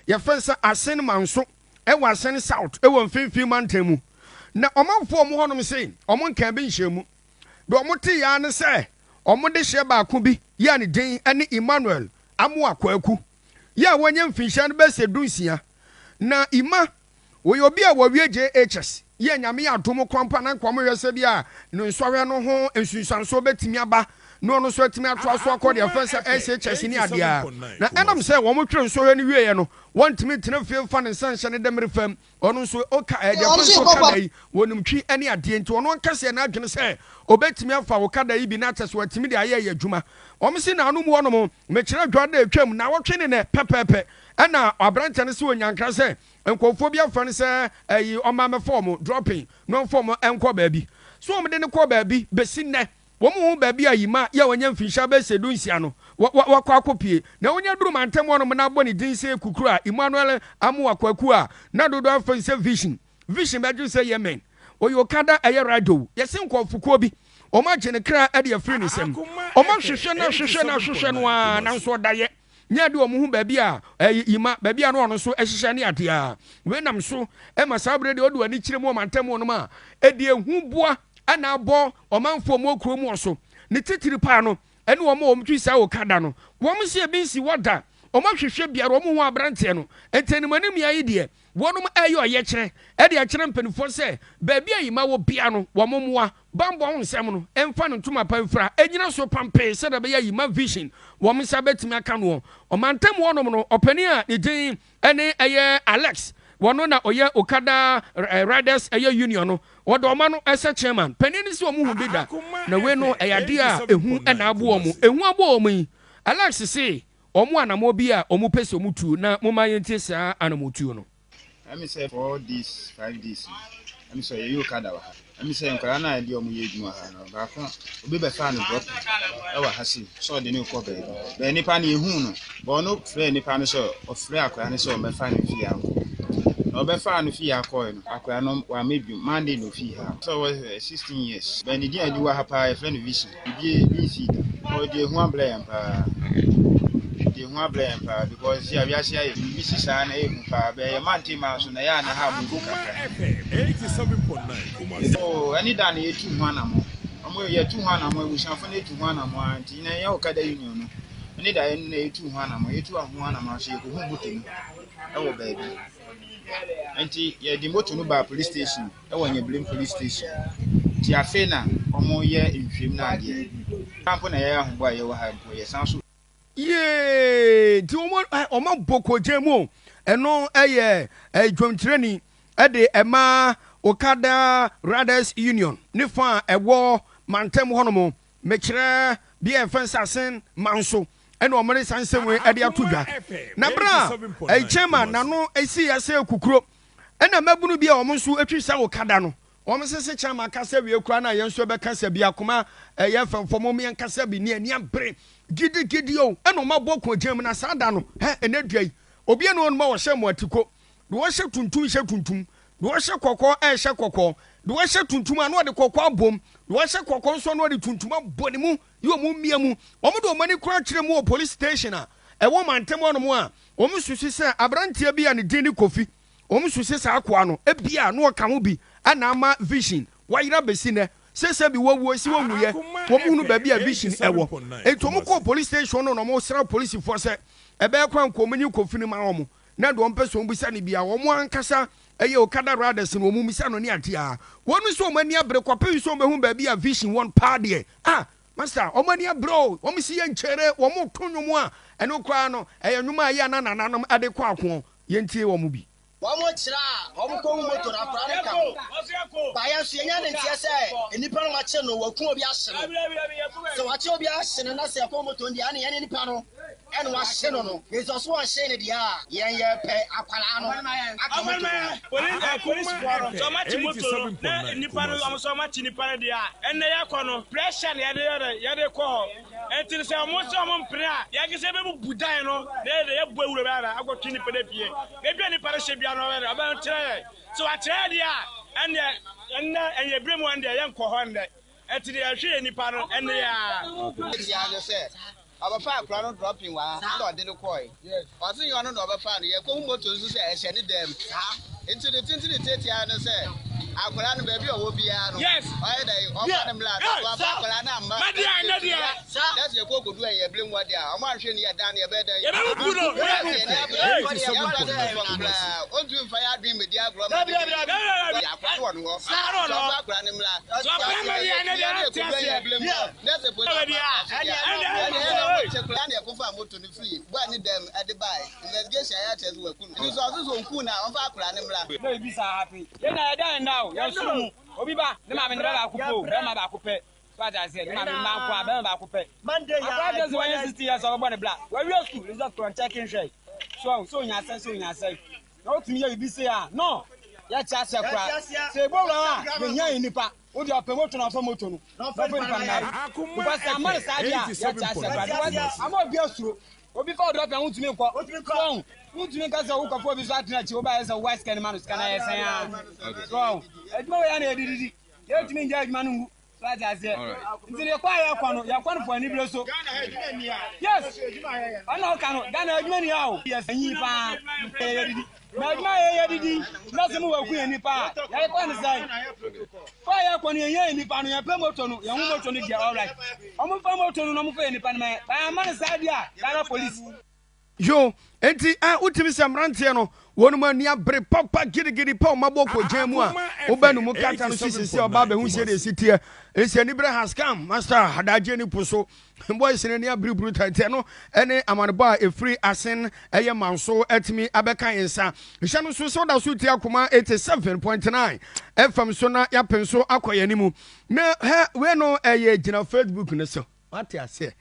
yɛfrɛ no sɛ Asen Manso wɔ Asen South wɔ Mfimfini Mantam mu. Na ɔmanfoɔ a wɔn hɔnom se wɔn nkaa bi nhyɛɛ mu. Deɛ wɔn teeɛ ara ne sɛ wɔn dehyeɛ baako bi yɛ a ne din ne Emmanuel Amoah Kwaku yɛ a wanya mfinhyia no bɛsɛ dunsia. Na Emma Wɔyɛ obi a wɔwie JHS yɛ Nyame adom koraa mpo a na nka wɔhwɛ sɛ bi a ne nsɔhwɛ no ho nsunsuansoɔ bɛtumi aba na ɔno nso atumi atoa so akɔ deɛ ɛfrɛ sɛ SHS ne adeɛ a. Na ɛnam sɛ wɔtwerɛ nsɔhwɛ no wieɛ no, wɔntumi ntena fie mfa ne nsa nhyɛ ne dɛmere fam. Ɔno nso ɔka ɛɛ deɛ ɛfrɛ sɛ ɔkada yi, wɔnim twi ne adeɛ nti ɔno ankasa yɛ n'adwene sɛ ɔbɛtumi afa ɔkada yi bi na kyɛ sɛ watumi de ayɛ yɛ adwuma. Wɔn se nanom hɔnom, mekyerɛ dwa da atwam, naawɔtwe ne nɛ pɛpɛɛpɛ ɛna aberanteɛ no se ɔnya nkra sɛ Nkurɔfoɔ bi afa no sɛ ɛyi ɔma mɛfa wɔn dropping na ɔmfa wɔn nkɔ baabi. So wɔn de no kɔɔ baabi bɛsi nnɛ wɔn nhu baabi a Yima yi a wanya mfinhyia bɛyɛ sɛ dunsia no wakɔ akɔpue. Na wonya duru mantam hɔnom na abɔ ne din sɛ Kukuru a Emmanuel Amoah Kwaku a na dodoɔ afa no sɛ Vision. Vision bɛdwene sɛ Yemen. Ɔyɛ Okada ɛyɛ Rado. Yɛse nkurɔfokuo bi wɔn agye ne kra de afiri ne nsam. Wɔn ahwehwɛ no ahwehwɛ no ahwehwɛ no ara nanso ɔdayɛ. Nyɛ ade a wɔhu baabi a ɛyɛ yima, baabi a na ɔno nso hyehyɛ ne adeɛ a. Wei nam so ma saa berɛ deɛ ɔde w'ani kyerɛ mu ɔmantam hɔnom a, ɛde ehu boa na abɔ ɔmanfoɔ a wɔwɔ kuro mu so. Ne titiri paa no, ɛne wɔn a wɔtwi saa okada no. Wɔn se ebi nsi hɔ da. Wɔahwehwɛ biara wɔnhu aberanteɛ no. Nti animanimia yi deɛ, wɔnom reyɛ ɔyɛkyerɛ de akyerɛ mpanimfoɔ sɛ baabi a yima wɔ biara no, wɔn mmoa. Bammɔ ho nsɛm no mfa no ntoma pa mfira, nnyina so pampee sɛdeɛ ɛbɛyɛ a Yima Vision wɔn nsa bɛtumi aka noɔ. Ɔmantam hɔnom no, ɔpanin a ne din ne ɛyɛ Alex, wɔno na ɔyɛ Okada Riders ɛyɛ Union no, wɔde ɔma no sɛ chairman. Panin no se wɔn hu bi da, na wei no ɛyɛ adeɛ a ehu na abo wɔn. Ehu abɔ wɔn yi, Alex se wɔn anammɔn bi a wɔpɛ sɛ wɔtu na momma yɛntie saa anammɔntuo no. Ɛmi sɛ 4 days, 5 days no, ɛmi sɛ yɛyɛ okada wɔ ha. Ɛmi sɛ nkwadaa no a yɛde wɔn yɛ adwuma wɔ ha no, baako obi bɛfaa no drop ɛwɔ ha sei sɛ ɔde no rekɔ baabi. Bɛyɛ nipa no yɛhuu no, bɔ ɔno frɛɛ nipa no sɛ ɔfrɛ akwadaa no sɛ ɔmmɛfa no fie ha nkɔ. Na ɔbɛfaa no fie ha kɔɛ no, akwadaa no wamma bio. Monday na ofii ha. Sɛ ɔwɔ 16 years. Bɛn ne din a yɛde wɔ ha paa yɛfrɛ no Vision. Biribi bi nsii da. Ɔde ehu abrɛ yɛn paa. Ɔde ehu abrɛ yɛn paa because si a wiase ayɛ biribi si saa na ɛyɛ hu paa. Bɛyɛ mante maa so na ɛyɛ a na ha mu kakra. Oh, ɛne da na yɛtu ho anammɔ. Ɔmo yɛtu ho anammɔ, abusuafo no etu ho anammɔ a nti na yɛn Okada Union no. Ɛne da yɛn na yɛtu ho anammɔ. Yɛtu ho anammɔ nso yɛkɔhu moto no ɛwɔ baabi. Nti yɛde moto no baa police station ɛwɔ Nyeblim Police Station. Nti afei na wɔyɛ nhwehwɛmu no adeɛ. Mpo na yɛyɛ ahoboa a yɛwɔ ha mpo yɛsan so. Yee! Nti wɔn ɛ wɔn abɔ kogya mu o. Ɛno ɛyɛ ɛ dwamkyerɛni ɛde ɛma Okada Riders Union ne fa a ɛwɔ mantam hɔnom. Mekyerɛ bea a yɛfrɛ no sɛ Asen Manso ɛna wɔn de saa nsɛm wei ɛde ato dwa. Na bere a ɛyi chairman n'ano esi ase kukuro ɛna mmabunu bi a wɔn nso atwi saa Okada no wɔn sese chairman kasa wie koraa na yɛn nso ɛbɛka sɛ bi akoma ɛyɛ fɛmfɔ mo yɛn kasa bi ne ani abere gidigidi o ɛna wɔn abɔ kɔn mu na saa da no hɛ ɛnɛ dua yi obi ɛna wɔn ma wɔhyɛ mo atiko deɛ wɔhyɛ tuntum hyɛ tuntum, deɛ wɔhyɛ kɔkɔɔ ɛrehyɛ kɔkɔɔ, deɛ wɔhyɛ tuntum a na wɔde kɔkɔɔ abom, deɛ wɔhyɛ kɔkɔɔ nso a na wɔde tuntum abɔ ne mu yi wɔn mmea mu. Wɔn de wɔn ani koraa kyerɛ mu wɔ police station a ɛwɔ mantam hɔnom a wɔn susu sɛ aberanteɛ bi a ne din de Kofi, wɔn susu saa akoa no ebia na ɔka ho bi na ama Vision wayera bɛsi nnɛ. Sɛ sɛ bi wɔwuo si wɔwuiɛ, wɔn hunu baabi a Vision ɛwɔ. Enti wɔn kɔɔ police station no na wɔn srɛ polisifoɔ sɛ ɛbɛyɛ koraa nka wɔn nyi Kofi no ma wɔn. Na deɛ wɔpɛ sɛ wɔbisa no biara, wɔn ankasa ɛyɛ Okada Riders no, wɔn mmisa no ne adeɛ a. Wɔn nso wɔn ani abere kɔpem sɛ wɔbɛhu baabi a Vision wɔ no paa deɛ. Ah! Master, wɔn ani abere o, wɔn si yɛ nkyere, wɔn reto nnwom a, ɛno koraa no, ɛyɛ nnwom a ɛyɛ a na nananom de kɔ akoɔ. Yɛntie wɔn bi. Wɔn kyerɛ a wɔn kɔ hu moto no akwadaa no ka ho. Ba yɛn nso yɛnya ne nteɛ sɛ nnipa no wɔakye no wɔku obi ahye no. Sɛ wɔakye obi ahye no na sɛ yɛkɔ moto no deɛ ɛne yɛne nipa no ɛna wɔahye no no. Nti ɔso wɔnhyee no deɛ a yɛn yɛpɛ akwadaa no aka moto no ho. Polisifoɔ no sɛ wɔakye moto no na nnipa no wɔn nso wɔakye nnipa no deɛ a ɛnnɛ yɛkɔ no pressure na yɛde yɛ dɛ yɛde kɔ hɔ. Enti no sɛ wɔn sɛ wɔn mpene a, yɛn ankasa yɛbɛbubu dan no na yɛde yɛabɔ awura mu ara akɔtwe nnipa no apue. Baabi a nnipa no hyɛ biara no ɔbɛyɛ dɛ ɔbɛkyerɛ yɛn. Sɛ wakyerɛ yɛn deɛ a, ɛnneɛ ɛnnɛ ɛnyɛ berɛ mu ɛndeɛ yɛnkɔ hɔ nnɛ. Enti deɛ yɛhwɛ yɛn nnipa no ɛnne ara. Tia no sɛ. Ɔbɛfaa akora no dropping wɔ ha na ɔde no kɔe. Ɔse nyɛ ɔno na ɔbɛfaa no, yɛkɔhu moto nso sɛ ɛhyɛ ne dan mu. Nti ne tenten ne tiatia ara ne sɛ akwadaa no baabi a ɔwɔ biara no ɔyɛ dɛn ɔmfa no mmra. Sɛ wamfa akwadaa no amma na sɛ yɛkɔ kɔdu ɛyɛ bere mu hɔ deɛ a, ɔmo anhwɛ no yie a dan no yɛbɛyɛ dɛn? Yɛbɛbubu no. Yɛn ani abere yɛn akwadaa no yɛ fam koraa. Ɔntumi mfa yɛn adwene mmɛdi agorɔ ma ne akwadaa no wɔ ne hɔ. Nti ɔmfa akwadaa no mmra. Sɛ yɛkɔdu ɛyɛ bere mu hɔ na sɛ polisi afa so deɛ a, ɛnneɛ ɛna ɔmo kyɛ koraa na yɛkɔfaa moto no firi boy ne dɛm de bae. Investigation ayɛ akyerɛ sɛ waku no. Nti sɛ ɔse sɛ ɔnkuu no a, ɔmfa akwadaa no mmra. Na ebi saa happen. Yɛn nyinaa yɛda yɛn da o, yɛn soro mu. Obi ba, ne maame ne ba baako pɛ o, bɛrima baako pɛ. So ate aseɛ, ne maame mma nko a, bɛrima baako pɛ. Akwadaa kyerɛ sɛ wanya 16 years a ɔbɛbɔ ne bra. Wawie school, result kora nkyɛke nhwɛe. So ahu, sɛ onya asɛe, sɛ onya asɛe. Na wotumi yɛ biribi sei a, no, yɛte aseɛ koraa. Sɛ yɛbɔ wura hɔ a, yɛhia yɛn nipa. Wo deɛ ɔpɛ moto na ɔfa moto no, na ɔfa nipa no nan. Because sɛ ama no saa deɛ a, yɛte aseɛ koraa. Because ama obi asuro. Obi fa ɔdɔ pɛ wontumi nkɔ. So ahu, wontumi nka sɛ wokɔfa obi so atena akyi, wobaeɛ sɛ wowa sika no ma no, sika no ayɛ sɛn ara. So ahu, adwuma wei ara na yɛde didi. Yɛntumi ngyae adwuma no ngu. So ate aseɛ? Nti deɛ kɔ a yɛkɔ no, yɛkɔ no for anibere so. Yes, ɔna ɔka no, Ghana adwuma ni ha o. Yes, anyi paa, yɛyɛ didi. Na adwuma a yɛyɛ didi, na sɛ mo wɔ ku yɛn nipa a, yɛkɔ no sɛn? Kɔ a yɛkɔ no, yɛnyɛ yɛn nipa no, yɛpɛ moto no, yɛn ho moto no deɛ, alright. Ɔmo fa moto no na ɔmo fa yɛn nipa no ma yɛn. Bɛn ama no saa deɛ a, Ghana police. Yo, enti eh, wotumi sɛ mmeranteɛ no, wɔn ani abere papa gidigidi pa wɔn abɔ kɔgyan mu a, woba no mu kata no so sisi a ɔba abɛhu sɛ deɛ ɛsi teɛ. Esi anibere has come, master adagye ne po so. Boys no ani abere brutal nti ɛno ɛne amanebɔ a ɛfiri asen ɛyɛ manso atumi abɛka yɛn nsa. Hyɛ no so sɛ woda so tie akoma 87.9 FM so na yɛapem so akɔ yɛn anim. Na hɛ wei no ɛyɛ gyina Facebook no so. Wate aseɛ?